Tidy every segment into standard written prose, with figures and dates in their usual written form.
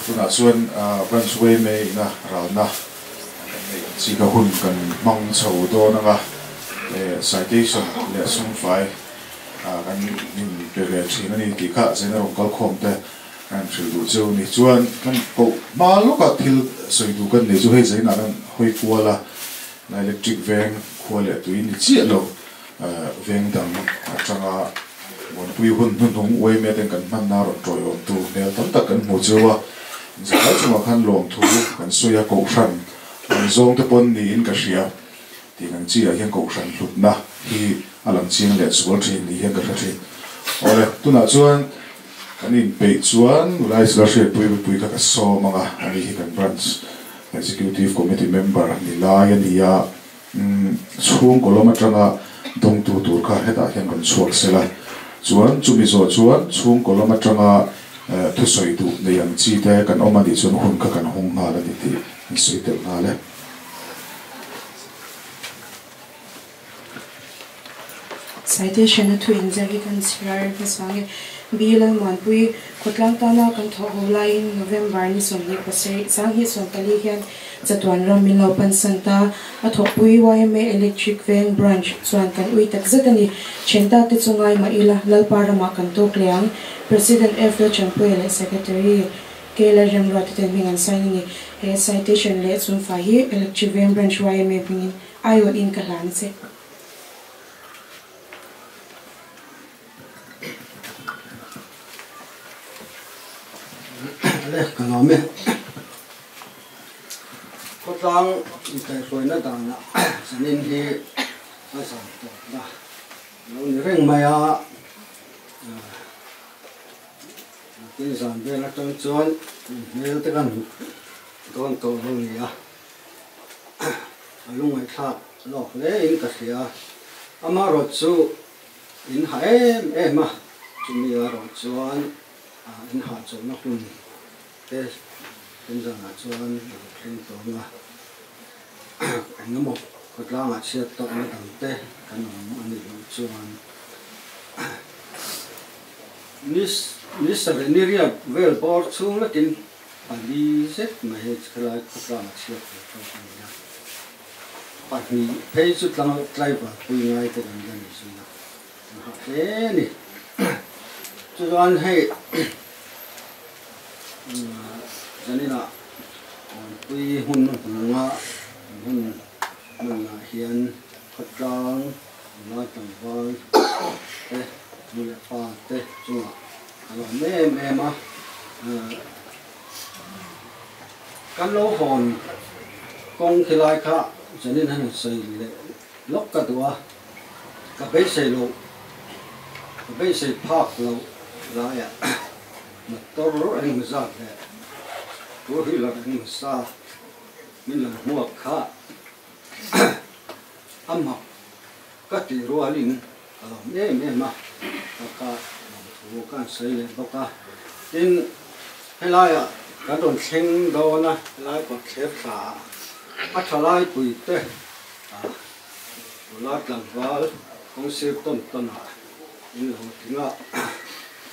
Tunah chuan Branch yma ina ralna kan neih ang chi kha hun kan hmang chho dawn anga citation leh sumfai kan in pe ve thin a ni tih kha Zena rawn kal khawm te kan hrilh duh cheu a ni. Chuan kan koh hma lawka thil sawi duh kan nei chu hei Zena kan hawi kual a, electric veng khua leh tui ni chiah lo Veng dang atanga Muanpui hun hnuhnung yma ten kan hmanna rawn tawiawmtu hmel tam tak kan hmu cheu a, zahai chungah khan lawmthu kan sawi a, Kohhran an zawng te pawn niin ka hria tih ang chi ah hian Kohhran hlutna hi a lang chiang leh sual thin ni hian ka hre thin. Awle, tunah chuan kan inpeih chuan Nulai Zila Hriatpui mipui kha ka sawm ang a, ani hi kan Branch Executive Committee member ni lai a ni a. Chhungkaw lam atanga dawngtu tur kha hetah hian rawn chhuak se la, chuan chumi zawh chuan chhungkaw lam atanga thusawi duh nei ang chi te kan awm a nih chuan hun kha kan hawng nghal a ni tih an sawi tel nghal e. Citation a thu inziak hi kan chhiar hmasa nge? B. Lalmuanpui, Khawtlang tana kan thawh ho laiin November ni 27 2024 hian chatuan ram min lo pansan ta. A thawhpui yma Electric Veng Branch chuan kan ui tak zet a ni. Thianta te chu ngai mah ila Lalpa ramah kan tawk leh ang. President F. Lachanpuia leh Secretary. K Lalremruata ten hming an sign a ni. He citation leh chungfai hi Electric Veng Branch yma hmingin aiawhin ka hlan che. Le ka lawm e. Khawtlang inkaihhruaina danah zanin hi a zan tawpna a lo ni reng mai a. Tin zan vel atang chuan hmel te kan dawn tawh lo ni a. A lungngaihthlak lawk hle in ka hria. Amaherawh chu in ha em em a, chumi erawh chuan in hahchawlhna hun te tin zanah chuan a lo thleng tawng a. Engemaw khawtlangah chhiat tawkna dang te kan awm a nih loh chuan ni ni sarih ni riat vel bawr chhung lekin pali zet mai hei helai khawtlangah chhiat tur tawk a ni a. Pahnih phei chu tlaival pui ngai te kan la ni zui a, kan hah hle a ni. Chuan hei zaninah Kawnpui hmun hnunga hmun hmanah hian khawtlang nula tlangval te nu leh pa te chungah a lawm em em a. Kan lo hawn kawng khi lai kha zanin han sawi leh lawk ka duh a, ka beisei loh, ka beisei phak loh laiah motor engemaw zat leh two wheeler engemaw zat min lo hmuak kha a mak ka tih rualin ka lawm em em a, ka ka lawmthu ka han sawi leh bawk a. Tin, helaiah kan rawn thleng dawn a, helai kawtthler thla ah a tha lai pui te nula tlangval kawng sir tawn tawn ah in lo tling a,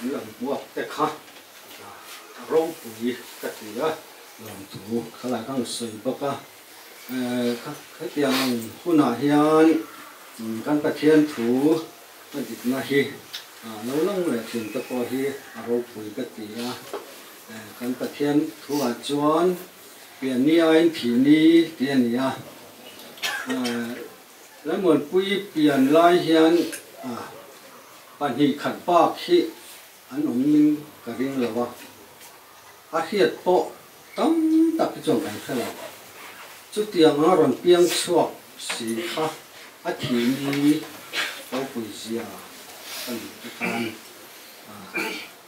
in lo hmuak te kha a ropui ka ti a, lawmthu khalai ka han sawi bawk a. Hetiang ang hunah hian kan Pathian thu a dikna hi lo lang leh thin te pawh hi a ropui ka ti a. Kan Pathian thuah chuan pian ni aiin thih ni tih a ni a. Laimuanpui pian lai hian pahnih khat bak hi an awm in ka ring lo a, a hriat pawh tam tak hi chuan kan hre lo. Chutiang a rawn piang chhuak si kha a thihni ropui zia ka ni te khan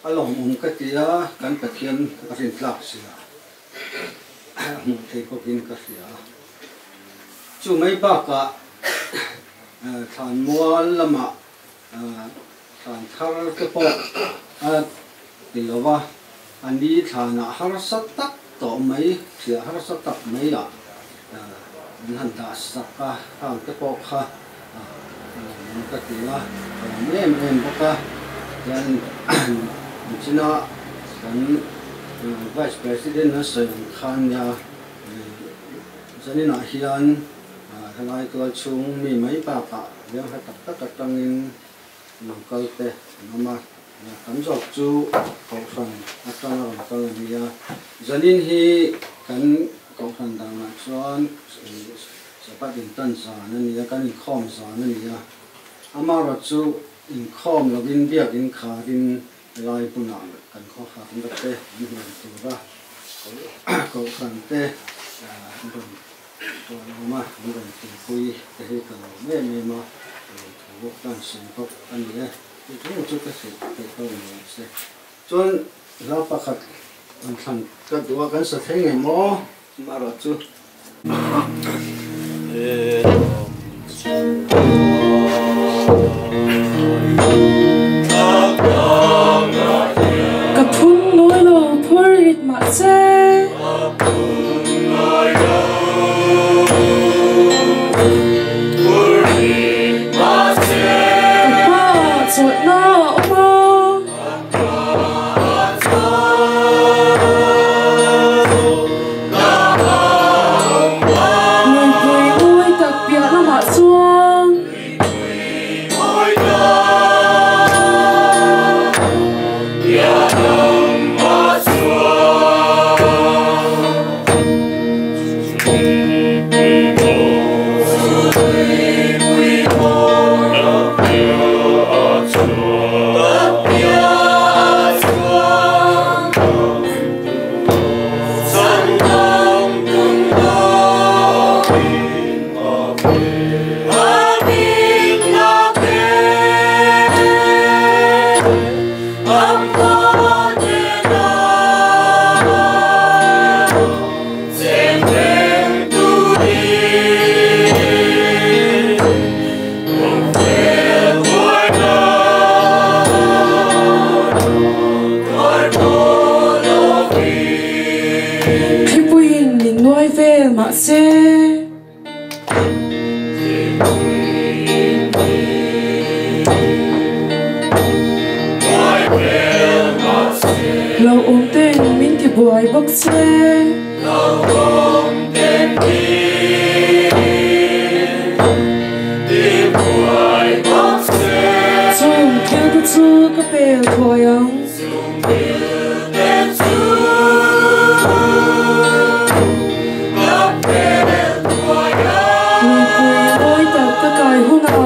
a lawmawm ka ti a, kan Pathian a rintlak zia a hmuh thei bawkin ka hria. Chu mai bakah Thlanmual lamah Thlan thar te pawh a ti lo va, a ni thlanah harsa tak tawh mai, thiah harsa tak mai ah an han dah sak a, khang te pawh kha a lo awm ka ti a, a awm em em bawk a. Chuan nichina kan Vice President a sawi ang khan nia zaninah hian Helai tual chhung mi mai bakah veng hla tak tak atangin lo kal te an awm a, tam zawk chu Kohhran atanga rawn kal a ni a. Zanin hi kan Kohhran danah chuan Sabbath intan zan a ni a, kan inkhawm zan a ni a. Amaherawh chu inkhawm lovin biakin kharin helai hmunah kan khawhakna te an hman tura Kohhran te an rawn Tualawma an rawn tuipui te hi ka lawm em em a, ka lo thu ka han sawi bawk a ni e. Tih reng chu ka hrilh theih ho ni ang se. Chuan hla pakhat an thlan ka duh a, kan sa thleng em aw? Amaherawh chu. Ka phun ngawi lo phur rit mah se. Ka hmaah chawlhna a awm a. Luipui mawi tak piah lamah chuan. buai vel mahse. Lo awm ten min ti buai bawk se. Chung thil te chu ka pel thuai ang. Luipui mawi tak ka kai hunah.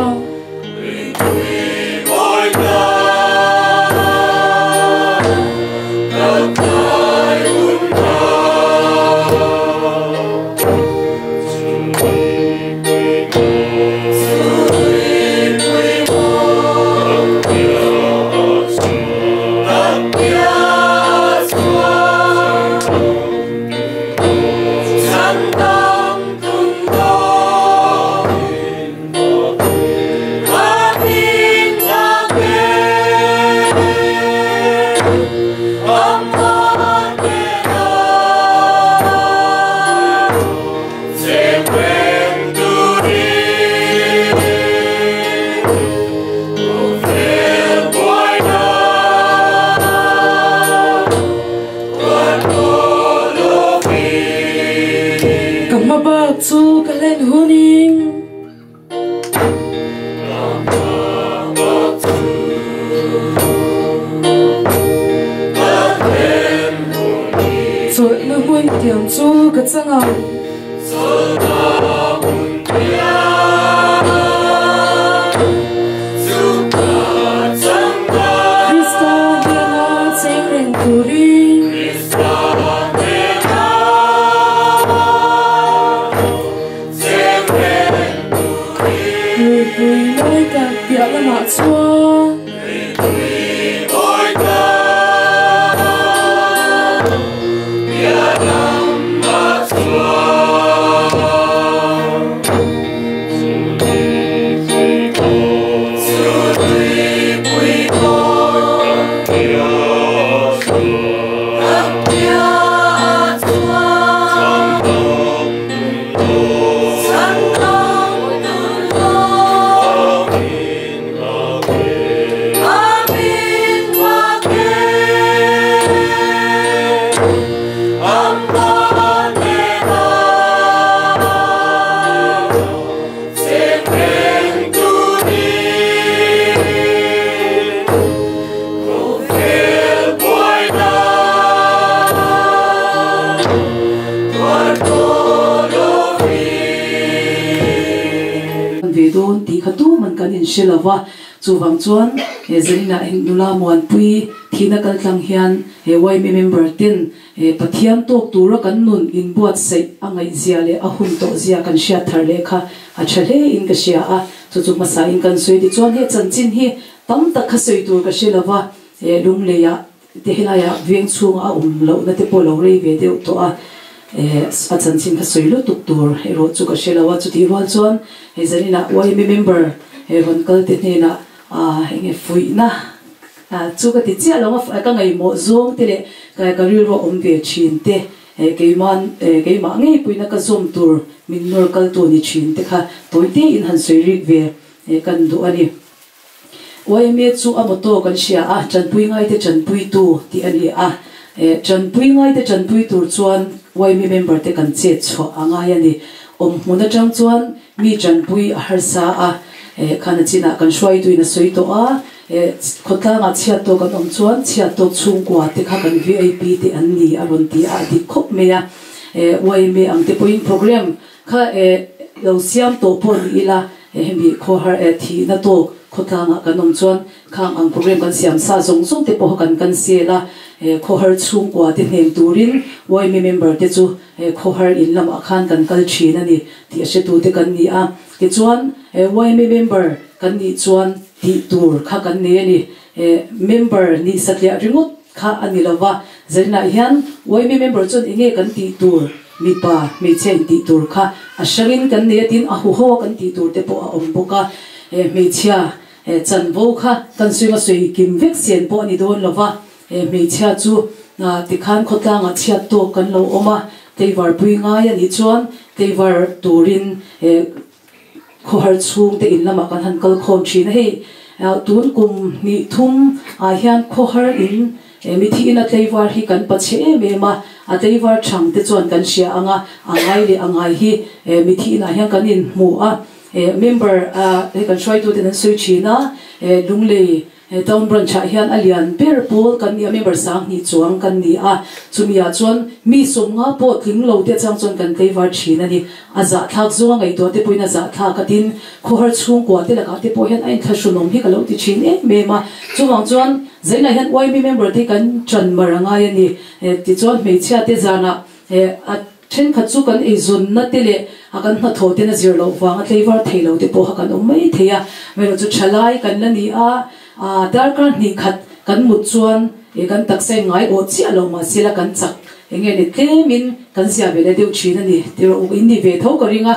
Ka hma bak chu ka hlen hunin. Chawlhna hmun tiang chu ka chang ang. Krista hnena cheng reng turin. Luipui mawi tak piah lamah chuan. Ve dawn tih kha tuman kan inhre lo va, chuvang chuan he Zarina hi nula muanpui thihna kaltlang hian he YMA member ten he Pathian tawk tura kan nun inbuatsaih a ngaihzia leh a hun tawhzia kan hriat thar leh kha a tha hle in ka hria a, chu chu hmasain kan sawi tichuan he chanchin hi tam tak kha sawi tur ka hre lo va, he lungleiah Te helaiah veng chhunga a awm lohna te pawh lo rei ve deuh tawh a, a chanchin kha sawi lutuk tur erawh chu ka hre lo a, chutih rual chuan hei zaninah YMA member he rawn kal te hnenah enge fuihna chu ka ti chiah lo a, ka ngaihmawh zawng te leh ka rilru a awm ve thin te, keiman keimah ngei puihna ka zawm tur min nawr kal tu ni thin te kha tawi tein han sawi rik ve kan duh a ni. YMA chu a motto kan hria a, Tanpui ngaite tanpuitu tih a ni a. Tanpui ngaite tanpui tur chuan YMA member te kan chet chhuah a ngai a ni. Awm hmun atang chuan mi tanpui a harsa a, khan a chinah kan hruaituin a sawi tawh a, khawtlangah chhiat tawk an awm chuan chhiat tawk chhungkua te kha kan VIP te an ni a rawn ti a, a dik khawp mai a. YMA ang te pawhin program Kha e lo siam tawh pawh ni ila, hemi khawhar e thihna tawk khawtlangah kan awm chuan khang ang program kan siam sa zawng zawng te pawh kan cancel a, khawhar chhungkua te hnem turin YMA member te chu khawhar in lamah khan kan kal thin a ni tih a hretu te kan ni a. Tichuan YMA member kan nih chuan tih tur kha kan nei a ni. Member nih satliah ringawt Kha a ni lo va, Zarinah hian YMA member chuan enge kan tih tur, mipa, hmeichhia in tih tur kha a hrangin kan nei a tin a huho a kan tih tur te pawh a awm bawk a, he hmeichhia chanvo kha kan swing a sawi kim vek sen pawh a ni dawn lo va, he hmeichhia chu tikhan khawtlangah chhiat tawk kan lo awm a. Tleivar pui ngai a nih chuan tleivar turin khawhar chhung te in lamah kan han kal khawm thin a. Hei tun kum hnih thum ah hian khawhar in mithi ina tleivar hi kan pachhe em em a, a tleivar chang te chuan kan hria ang a, a ngai leh a ngai hi mithi inah hian kan inhmu a. Member hei kan hruaituten an sawi thin a, Lunglei Town Branch ah hian a lian ber pawl kan ni a, member 2000 chuang kan ni a, chumi ah chuan mi 50 pawh tling lo te chang chuan kan tleivar thin a ni. A zahthlak zawnga ngaihtuah te pawhin a zahthlak a, tin khawhar chhungkua te lakah te pawh hian a inthlahrunawm hi ka lo ti thin em em a. Chuvang chuan zainah hian YMA member te kan tan mar a ngai a ni. Tichuan hmeichhia te zanah a Thenkhat chu kan eizawnna te leh a kan hnathawh ten a zir loh vanga tleivar thei lo te pawh kha kan awm mai thei a. Amaherawhchu chu thalai kan la ni a, darkar hnih khat kan mut chuan kan taksa in ngai awh chiah lo mahse la kan chak eng nge ni tlemin kan zia ve leh deuh thin a ni tih rawh in ni ve tho ka ring a.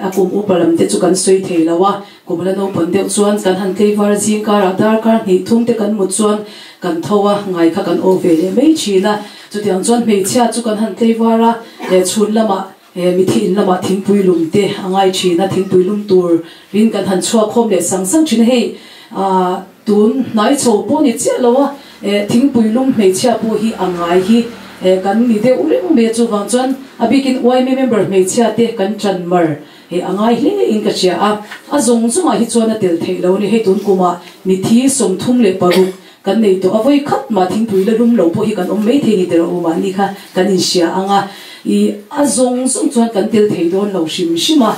A kum upa lam te chu kan sawi thei lo a, kum la naupang deuh chuan kan han tleivar zing karah darkar hnih thum te kan mut chuan kan tho a, ngai kha kan awh ve leh mai thin a. Chutiang chuan hmeichhia chu kan han tleivar a, chhun lamah mithi in lamah thingpui lum te a ngai thin a, thingpui lum tur in kan han chhuak khawm leh sang sang thin a. Hei tun hnai chho pawh ni chiah lo a, thingpui lum hmeichhia pawh hi a ngai hi kan ni deuh reng mai a, chuvang chuan a bikin yma member hmeichhia te kan tan mar a ngai hle in ka hria a, a zawng zawngah hi chuan a tel theih lo a ni. Hei tun kumah mithi 36 kan nei tawh a, vawi khat mah thingpui la lum lo pawh hi kan awm mai thei ni teh rawh u, mahni kha kan inhria ang a, ih a zawng zawng chuan kan tel thei dawn lo hrim hrim a,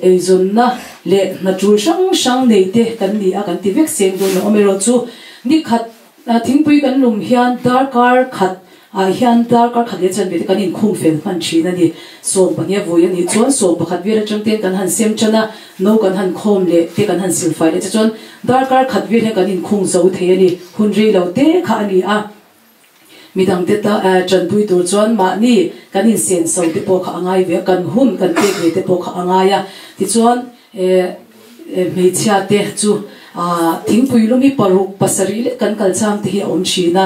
eizawnna leh hna tul hrang hrang nei te kan ni a, kan ti vek seng dawn lo. Amaherawhchu ni khat thingpui kan lum hian darkar khat ah hian darkar khat leh chanve te kan inkhung fel hman thin a ni. 12 a vui a nih chuan 11 vel atang ten kan han sem tan a, no kan han khawm leh te kan han silfai leh te chuan darkar khat vel hian kan inkhung zo thei a ni. Hun rei lo te kha a ni a. Midang te ta tanpui tur chuan mahni kan insen so te pawh kha a ngai ve a, kan hun kan pek ve te pawh kha a ngai a. Tichuan hmeichhia te chu thingpui lum hi paruk pasarih lek kan kal chang te hi a awm thin a,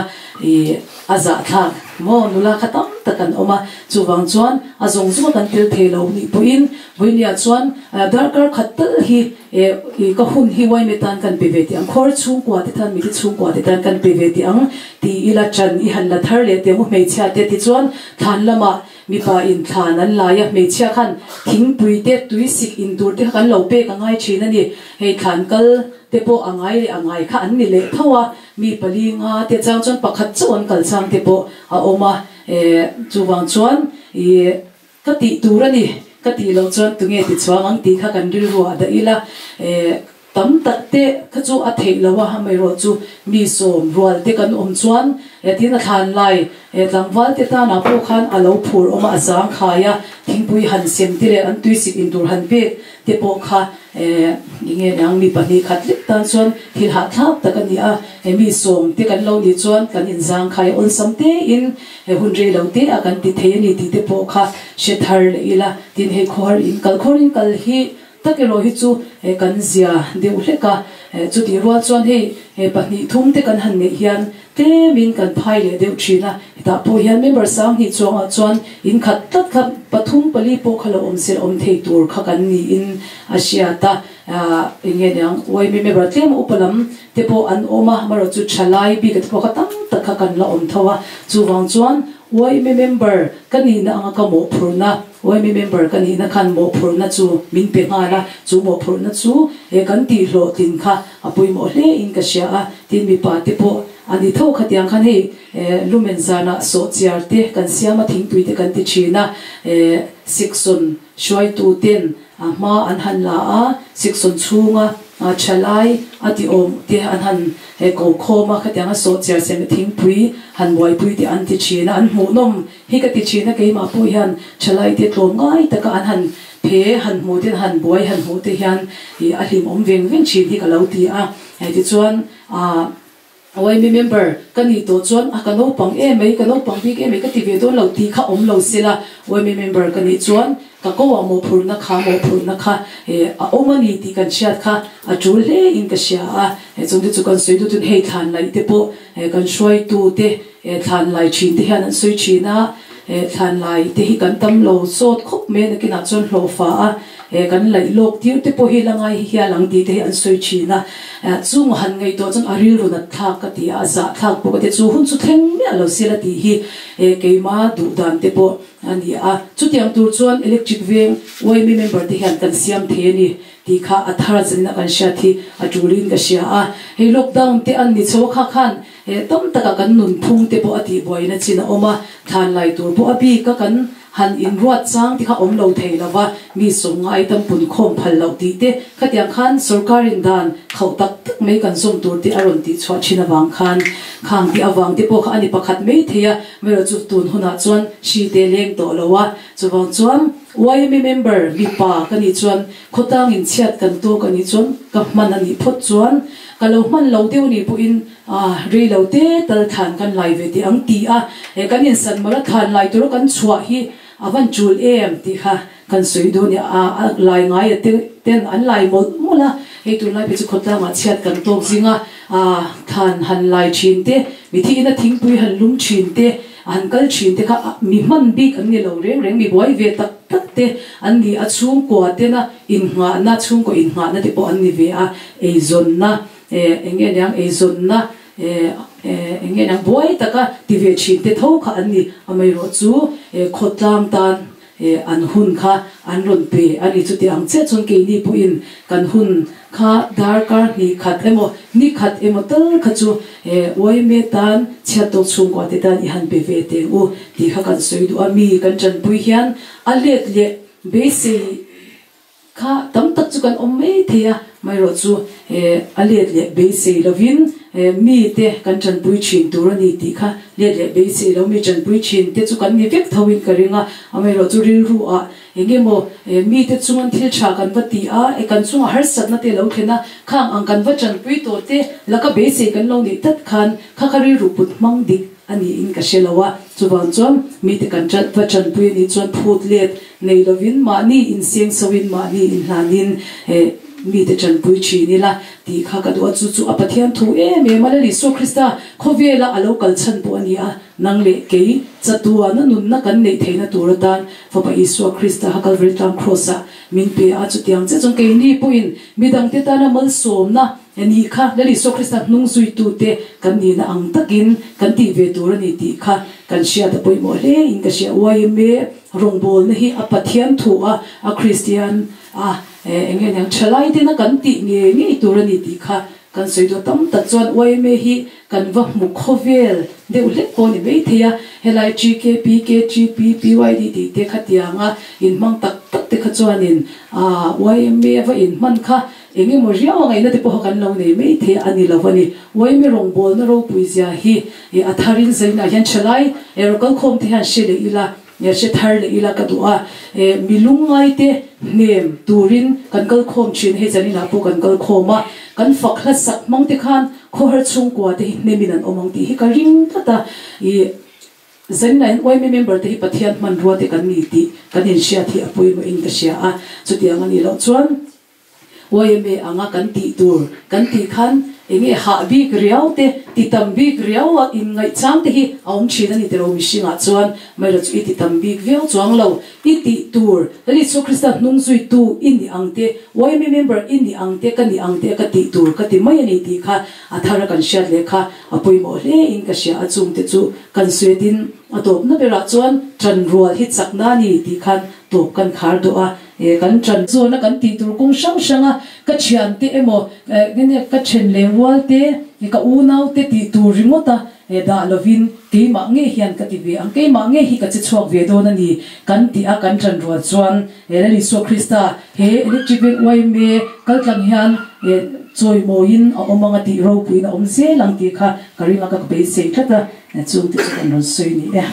a zahthlak maw nula kha tam tak an awm a, chuvang chuan a zawng zawng a kan tel thei lo nih pawhin vawinia chuan darkar khat tal hi ka hun hi uaime tan kan pe ve tih ang, khawr chhungkua te tan mithi chhungkua te tan kan pe ve tih ang ti ila chan i han la thar leh teh ang u hmeichhia te tichuan thlan lamah Mipa in thlan an lai a, hmeichhia khan thingpui te, tuisik in tur te kha kan lo pek a ngai thin a ni. Hei thlan kal te pawh a ngai leh a ngai kha an ni leh tho a, mi pali nga te chang chuan pakhat chauh an kal chang te pawh a awm a, chuvang chuan i ka tih tur a ni, ka tih loh chuan tunge ti chhuang ang tih kha kan rilru ah dah ila, Tam tak te kha chu a theih lo a, amaherawh chu mi sawm rual te kan awm chuan tin a thlan lai tlangval te tanah pawh khan a lo phur awm a, a zang khai a, thingpui han sem te leh an tuisik in tur han pek te pawh kha enge niang mi pahnih khat lek tan chuan thil hahthlak tak a ni a, mi sawm te kan lo nih chuan kan inzang khai a awlsam te in hun rei lo te a kan ti thei a ni tih te pawh kha hre thar leh ila, tin hei khawhar in kal khawr in kal hi Tak erawh hi chu kan zia deuh hlek a, chutih rual chuan hei pahnih thum te kan han neih hian tlemin kan phai leh deuh thin a, hetah pawh hian member 2000 chuangah chuan in khat tlat kha pathum pali pawh kha lo awm sel awm thei tur kha kan niin a hriat a, eng nge niang yma member tlem upa lam te pawh an awm a, amaherawh chu thalai bik te pawh kha tam tak kha kan la awm tho a, chuvang chuan yma member ka nihna anga ka mawhphurhna. Yma member ka nihna khan mawhphurhna chu min pe nghal a, chu mawhphurhna chu he kan tih hlawhtlin kha a pawimawh hle in ka hria a, tin mipa te pawh a ni tho khatiang khan hei lumen zanah sawhchiar te kan siam a, thingpui te kan ti thin a, siksawn hruaitu ten a hma an han la a, siksawn chhunga thalai a ti awm te an han ko khawm a, khatiang a sawhchiar siam leh thingpui han buaipui te an ti thin a, an hmuhnawm Hi ka ti thin a, keimah pawh hian thalai te tlawm ngai taka an han phe han hmuh te han buai han hmuh te hian ih a hlimawm veng veng thin hi ka lo ti a. Hei tichuan ah yma member ka nih tawh chuan a ka naupang em mai, ka naupang bik em mai ka ti ve dawn lo tih kha awm lo sela, yma member ka nih chuan ka ko ah mawhphurhna kha mawhphurhna kha ih a awm a ni tih kan hriat kha a tul hle in ka hria a. Hei chung te chu kan sawi dut in hei thlan laih te pawh kan hruaitu te He thlan lai thin te hian an sawi thin a, Thlan lai te hi kan tam lo sawt khawp mai a, nakinah chuan hlawhfa a kan laih lawk tir te pawh hi la ngai hi hial ang tih te hi an sawi thin a. Chung han ngaihtuah chuan a rilru nat thlak ka ti a, a zah thlak bawk a ti a, chu hun chu thleng miah lo sela tih hi keima duh dan te pawh a ni a. Chutiang tur chuan electric veng yma member te hian kan siam thei a ni tih kha a thar a zanin a kan hriat hi a tulin ka hria a. Hei lockdown te an ni chho a kha khan He tam taka kan nunphung te pawh a tihbuaina chin a awm a, thlan lai tur pawh a bik a kan han inruat chang te kha awm lo thei lo va, mi sawmngai tam pun khawm phal loh tih te, khatiang khan sorkarin dan khauh tak tak mai kan zawm tur te a rawn tihchhuah thin avang khan khang tih avang te pawh kha a ni pakhat mai thei a, mero chu tun hunah chuan hri te leng tawh lo a, chuvang chuan yma member mipa ka nih chuan khawtang inchhiat kan tawk a nih chuan ka hman a nih phawt chuan ka lo hman lo deuh a nih pawhin A, rei lo te tal thlan kan lai ve teh ang ti a, he kan insan mawlh a thlan lai tura kan chhuah hi a van tul em tih kha kan sawi duh a ni. A, a lai ngai a te ten an lai mawlh mawlh a, hei tunlai phei chu khawtlangah chhiat kan tawk zing a, a, thlan han lai thin te, mithi ina thingpui han lum thin te, a han kal thin te kha mi hman bik an ni lo reng reng, mi buai ve tak tak te an ni a, chhungkua tena innghahna, chhungkaw innghahna te pawh an ni ve a, eizawnna. Eh, eng nge niang eizawnna, eh, eh, eng nge niang buai taka ti ve thin te tho kha an ni. Amaherawh chu, eh, khawtlang tan, eh, an hun kha an rawn pe a ni. Chuti ang chiah chuan keini pawhin kan hun kha darkar hnih khat emaw, ni khat emaw tal kha chu, eh, yma tan, chhiat tawk chhungkua te tan i han pe ve teng u tih kha kan sawi duh a. Mi kan tanpui hian a let leh beisei Kha tam tak chu kan awm mai thei a, maherawh chu a let leh beisei lovin mite kan tanpui thin tur a ni tih kha let leh beisei lo mi tanpui thin te chu kan ni vek tho in ka ring a, amaherawh chu rilru ah eng emaw mite chungan thil tha kan va ti a, e kan chunga harsatna te lo thlen a, khang ang kan va tanpui tawh te laka beisei kan lo nih tlat khan kha kha rilru put hmang dik a niin ka hre lo a, chuvang chuan mite kan va tanpui a nih chuan phut let Nei lovin mahni inseng soin mahni inhlanin mite tanpui thin ila tih kha ka duh a, chu chu a Pathian thu em em a, Lal Isua Krista khawvela a lo kal chhan pawh a ni a, nang leh kei chatuana nunna kan neih theihna tur atan Fapa Isua Krista kha Kalvari tlang Kraws-ah min pe a, chutiang chiah chuan keini pawhin midangte tana malsawmna nih kha Lal Isua Krista hnung zuitute kan nihna ang takin kan tih ve tur a ni tih kha kan hriat a pawimawh hle in ka hria. Yma. Rawngbawlna hi a Pathian thu a, a Kristian a, eng nge niang, thalai tena kan tih ngei ngei tur a ni tih kha kan sawi duh. Tam tak chuan yma hi kan va hmu khawvel deuh hlek pawh a ni maithei a, helai GKP, KGP, PYD tih te kha tianga inhmang tak tak te kha chuanin yma va inhman kha eng emaw riau a ngaihna te pawh kha kan lo nei maithei a ni lo a ni. Yma rawngbawlna ropui zia hi a tharin zainah hian thalai erawh kalkhawm te hian hre leh ila, Nge hre thar leh ila ka duh a, eh mi lungngai te hnem turin kan kal khawm thin, hei zaninah pawh kan kal khawm a, kan fak hla sak hmang te khan khawhar chhungkua te hi hnemin an awm ang tih hi ka ring tlat a, ih zaninah hian yma member te hi Pathian hmanrua te kan ni tih kan inhriat hi a pawimawh in ka hria a, chutiang a nih loh chuan. Yma anga kan tih tur kan tih khan enge hah bik riau te, ti tam bik riau a inngaihchang te hi a awm thin a ni tiro mihringah chuan Maira chu i ti tam bik viau chuang lo i tih tur Lal Isua Krista hnung zuitu i ni ang te, yma member i ni ang te, ka ni ang te ka tih tur ka ti mai a ni tih kha a thar a kan hriat leh kha a pawimawh hle in ka hria a chungte chu kan suitin a tawpna berah chuan tanrual hi chakna a ni tih khan tawp kan khar duh a. E kan ṭan zawna kan tih tur kawng hrang hranga ka ṭhiante emaw nge ka ṭhen leh rual te, ka unau te tih tur ringawt a dah lovin keimah nge hian ka ti ve ang, keimah nge hi ka che chhuak ve dawn a ni kan tih a kan ṭan rual chuan Lal Isua Krista he Electric Veng yma kaltlang hian chawimawiin a awm ang a tih ropuiin a awm zel ang tih kha ka ring a ka beisei tlat a. Chungte chu kan rawn sawi ni e.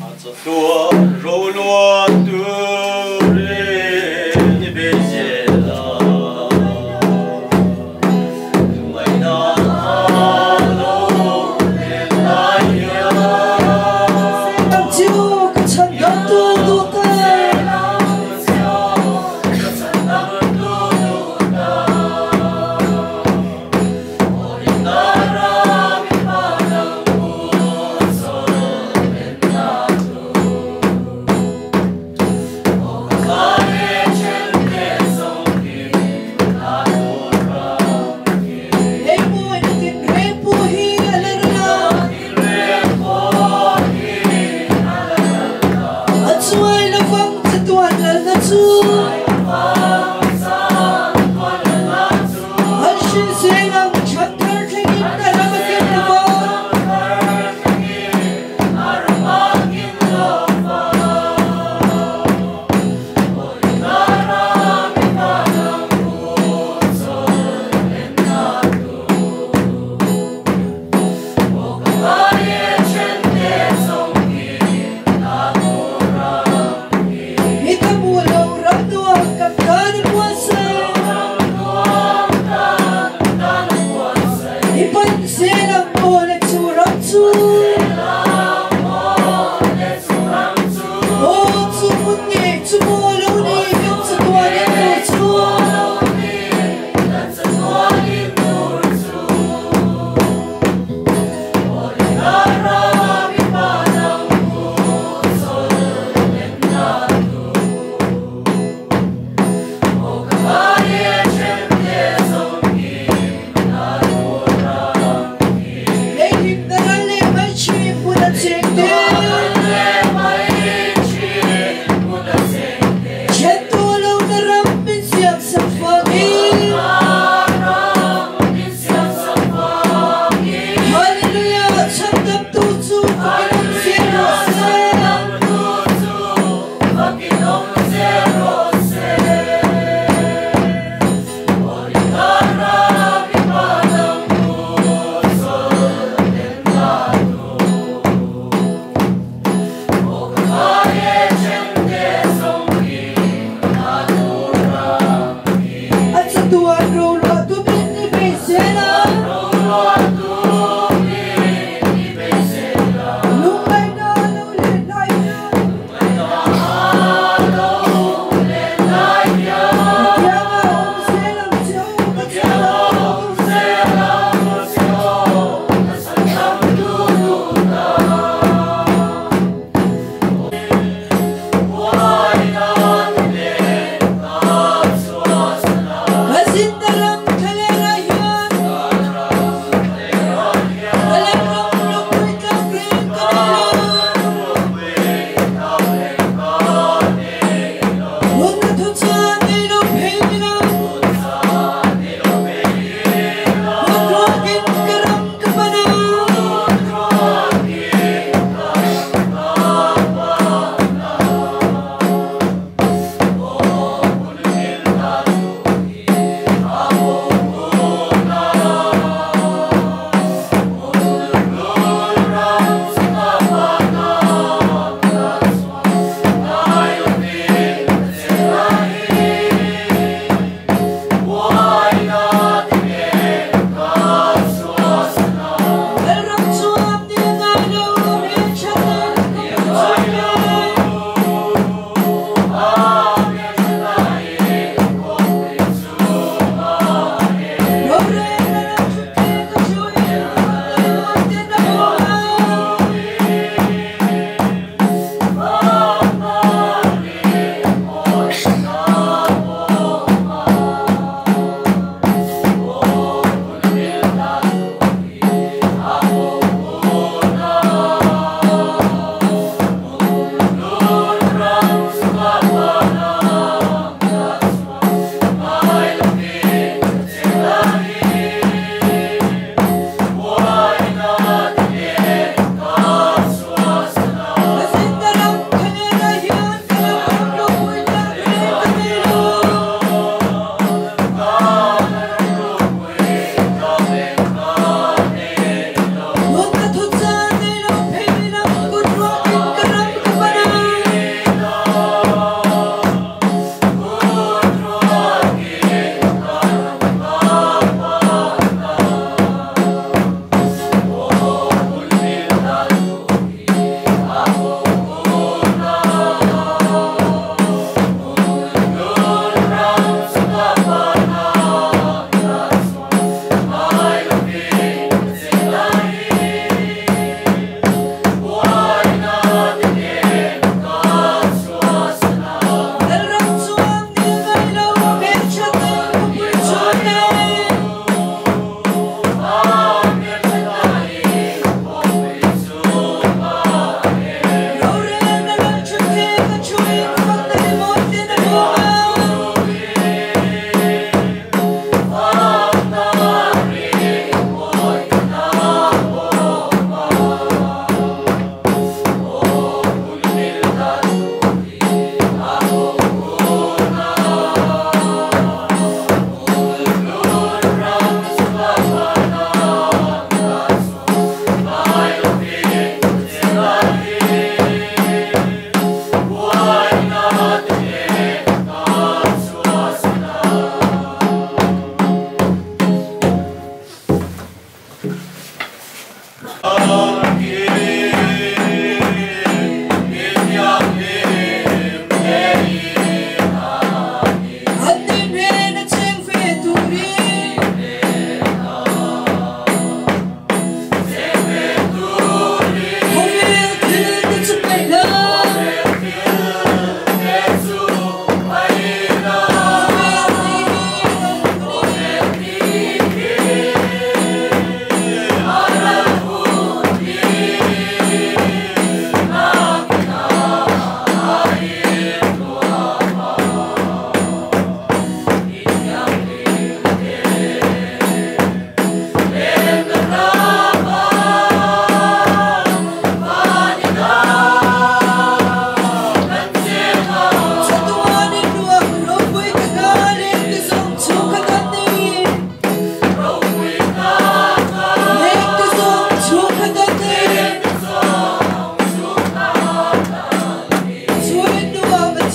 A chawhtuah roluah turin i bei zel a, lungaihna a lo let lai hian. Ang chu ka chhan dam tu duh ta. chu An hrilh ang chan thar thlengin a ram a kin lova. I ka hmu lo ram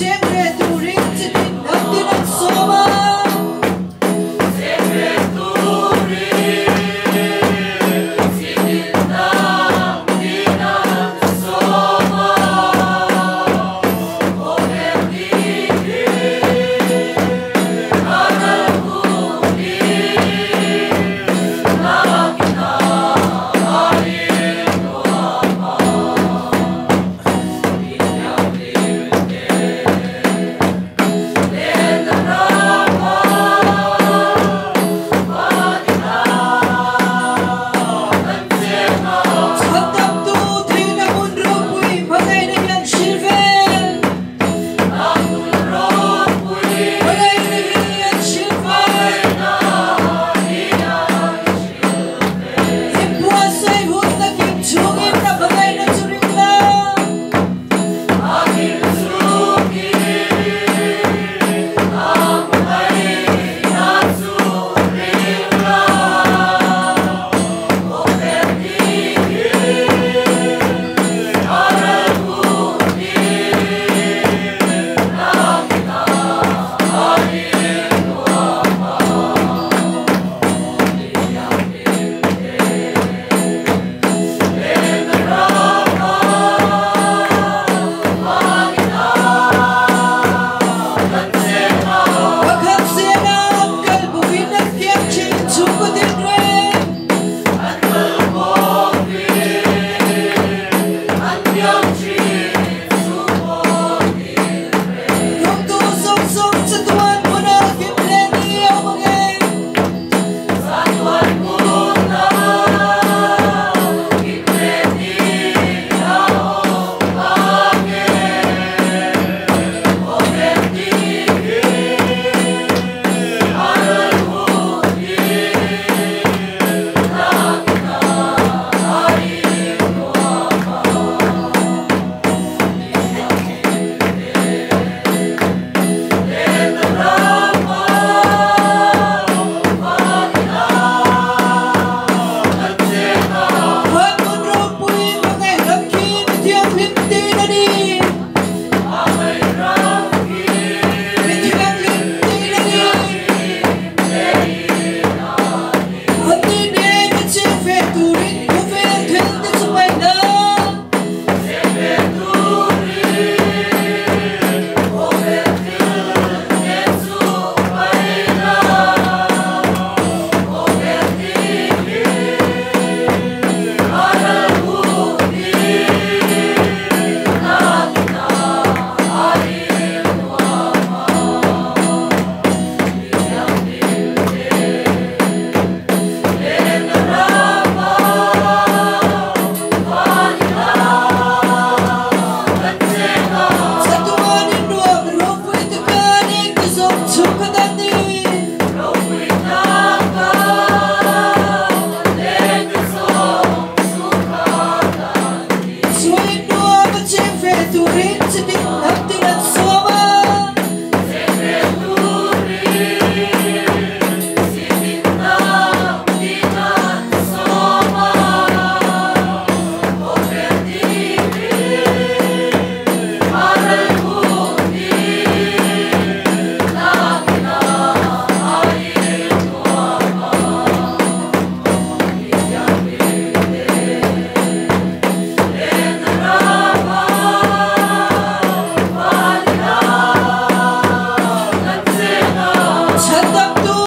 Cheng ve tu.